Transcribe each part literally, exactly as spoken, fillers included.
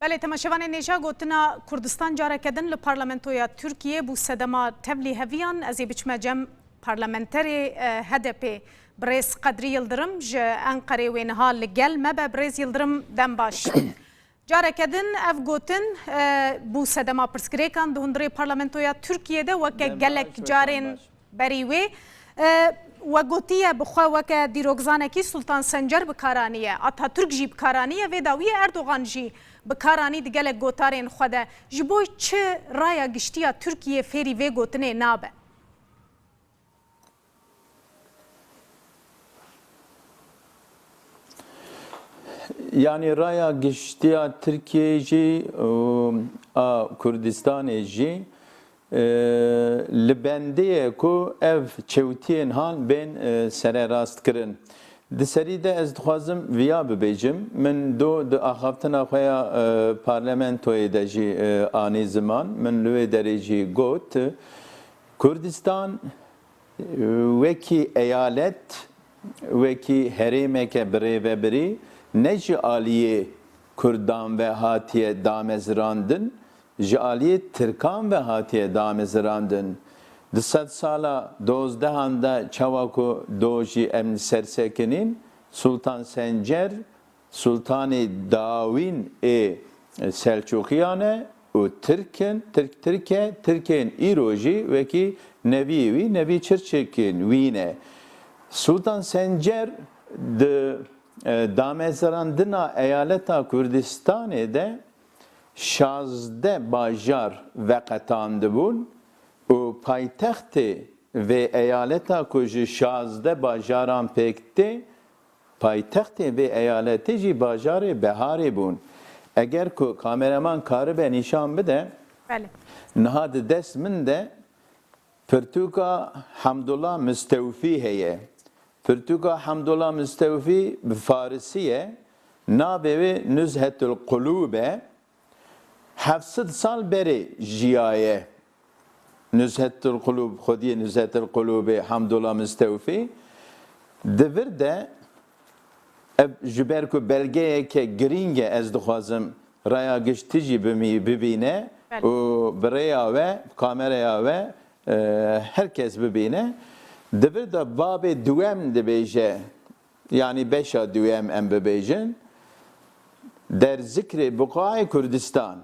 Belê, temaşevanên hêja, gotina Kurdistan careke din li parlamentoya Tirkiyê bû sedema tevlîheviyan. Ez ê biçime cem parlamenterê, e, H D P, birêz Qedrî Yildirim ji Enqerê wê niha li gel me be. Birêz Yildirim, dem baş. Careke din ev gotin, e, bû sedema pirsgirêkan di hundirê parlamentoya Tirkiyê de, weke gelek carên berî wê. E, we gotiye, bi xwe weke dîrokzanekî Sultan Sencer bi kar aniye, Atatürk jî bi kar aniye, vê dawiyê Erdogan jî bi kar anî di gelek gotarên xwe de. Ji bo çi raya giştî ya Tirkiyê fêrî vê gotinê nabe? Yanî raya giştiya Tirkiyeyê jî û a Kurdistanê jî, e, li bendê ye ku ev çewtiyên han bên, e, sererastkirin. Di serî de ez dixwazim viya bibêjim. Min do di axaftina xwe ya, e, parlamentoyê de jî, e, anî ziman. Min li wê derê jî got, Kurdistan wekî eyalet, wekî herêmeke birêvebirî ne ji aliyê Kurdan ve hatiye damezirandin, ji aliyê Tirkan ve hatiye damezirandin. Di sedsala dozdehan de çawa ku do jî em li ser sekinîn, Sultan Sencer, Sultanê dawîn ê Selçûqiyan e û Tirk in, Tirk, Tirk e, Tirkên îro jî wekî neviyê wî, Nevî Çirçikên wî ne. Sultan Sencer di, e, damezirandina eyaleta Kurdistanê de şazdeh bajar veqetandibûn û paytextê vê eyaleta ku ji şazdeh bajaran pêk tê, paytextê vê eyaletê jî bajarê Beharê bûn. Eger ku kameraman karibe nîşan bide, Belê. Niha di dest min de pirtûka Hemdullah Mistewfî heye. Pirtûka Hemdullah Mistewfî bi farisî ye. Navê wê Nuzhetul Qulûb e. Heft sed sal berê jiyaye. Nuzhetul Qulûb, xwediyê Nuzhetul Qulûbê Hemdullah Mistewfî. Di vir de, ev ji ber ku belgeyeke girîng e, ez dixwazim raya giştî jî bimî-, bibîne Belê. û bi rêya we, bi kameraya we, e, her kes bibîne. Di vir de babê duwem dibêje, yanî beşa duwem em bibêjin, der zikrê biqayê Kurdistan.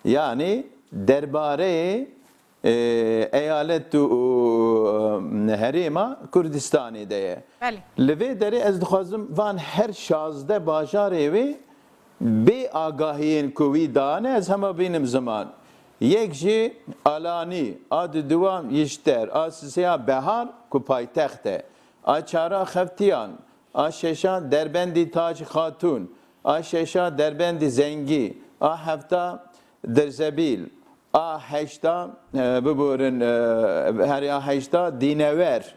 Yanî derbareyê, e, eyalet û, û, e, herêma Kurdistanê de ye. Belê. Li vê derê ez dixwazim van her şazdeh bajarê wê bê agahiyên ku wî dane, ez hema bînim ziman. Yek jî Alanî, a diduwa Yişter, a sisêya Behar ku paytext e, a çara Xeftiyan, a şeşa Derbendî Tac Xatûn, a şeşa Derbendî Zengî, a hefta Dirzebîl, a heşta, e, biborin, e, herê a heşta Dînewer,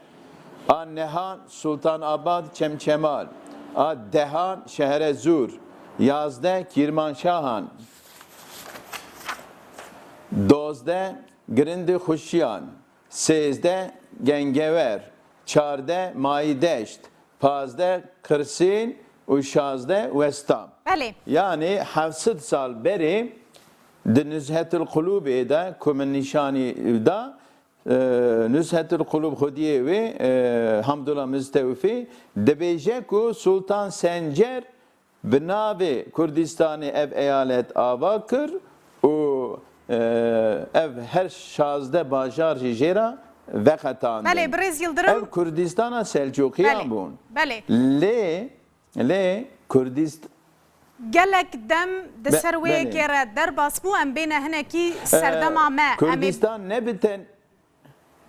a nehan Sultan Abad Çemçemal, a dehan Şeherezûr, yazdeh Kîrmanşahan, dozdeh Girindî Xuşiyan, sêzdeh Gengewer, çardeh Mayîdeşt, pazdeh Qirsîn û şazdeh Westam. Belê. Yanî heft sed sal berê di Nuzhetul Qulûbê de ku min nîşanî da, e, Nuzhetul Qulûb xwediyê wê, e, Hamdullah Mistewfî dibêje ku Sultan Sencer bi navê Kurdistanê ev eyalet ava kir û, e, ev her şazdeh bajar jî jê re veqetandin. Belê, birêz Yildirim. Ev Kurdistana Selçûqiyan Belê, bûn. belê. Lê, lê Kurdist- Gelek dem di Be- ser wê belê. yekê re derbas bû, em bêne hinekî E, serdema me. Em ê Kurdistan ne bi ten-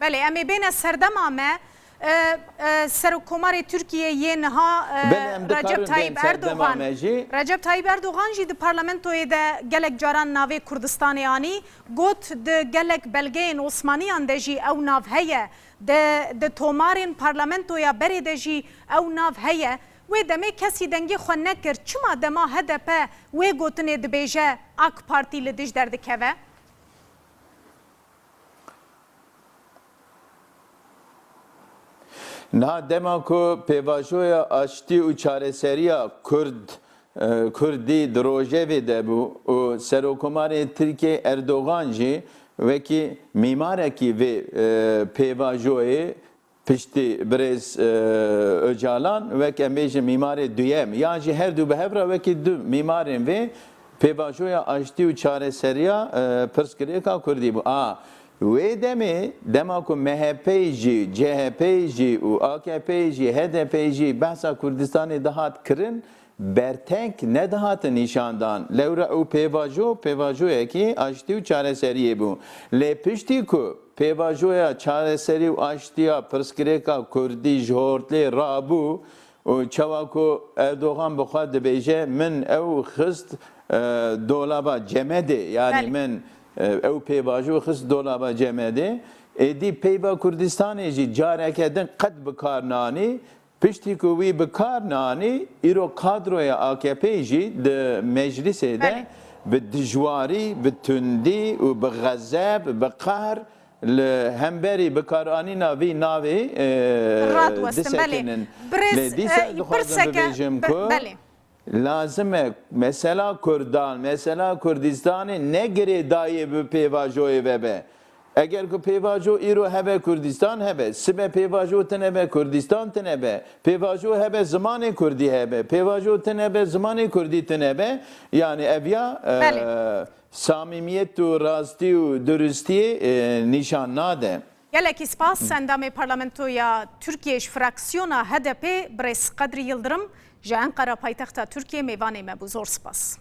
Belê, em ê bêne serdema me. E, e, Serokkomarê Tirkiyê yê niha, e, Belê, em dikarin Recep Tayyip bên serdema Erdogan. me jî. Recep Tayyip Erdogan jî di parlamentoyê de gelek caran navê Kurdistanê anî. Got, di gelek belgeyên Osmaniyan de jî ew nav heye. Di, di tomarên parlamentoya berê de jî ew nav heye. Wê demê kesî dengê xwe nekir. Çima dema H D P wê gotinê dibêje, AK Partî li dij derdikeve? Niha dema ku pêvajoya aştî û çareseriya Kurd e, Kurdî di rojevê de bû û Serokkomarê Tirkiyê Erdogan jî wekî mîmarekî vê, e, pêvajoyê piştî birêz, e, Ocalan wek em bêjin mîmarê duyem yan jî her du bi hev re wekî du mîmarên vê pêvajoya aştî û çareseriya, e, pirsgirêka Kurdî bû. A, wê demê dema ku M H P jî, C H P jî û A K P jî, H D P jî behsa Kurdistanê dihat kirin, berteng nedihatin nîşandan. Lewra ew pêvajo, pêvajoyekî aştî û çareseriyê bû. Lê piştî ku pêvajoya çareserî û aştiya pirsgirêka Kurdî ji hortlê rabû û çawa ku Erdogan bi xwe dibêje, min ew xist, e, dolaba cemedê, yanî Belê. min, e, ew pêvajo xist dolaba cemedê. Êdî peyva Kurdistanê jî careke din qet bi kar nanî. Piştî ku wî bi kar nanî, îro kadroya A K P jî di meclisê de Belê. bi dijwarî, bi tundî û bi xezeb, bi qehr li hemberî bikaranîna vî navê, e, Radwestin, belê. disekinin. Birêz, Lê dîsa e, dixwazim pirseke, bibêjim bi-, ku belê. lazim e mesela Kurdan, mesela Kurdistanê ne girêdayî bi pêvajoyê vebe. Eger ku pêvajo îro hebe Kurdistan hebe, sibe pêvajo tine be Kurdistan tine be, pêvajo hebe zimanê Kurdî hebe, pêvajo tine be zimanê Kurdî tine be, yanî ev ya, e, Belê. samîmiyet û rastî û durustiyê, e, nîşan nade. Gelekî spas. Endamê Parlamentoya Tirkiyê ji fraksiyona H D P, birêz Qedrî Yildirim, ji Enqera paytexta Tirkiyê mêvanê me bû. Zor spas.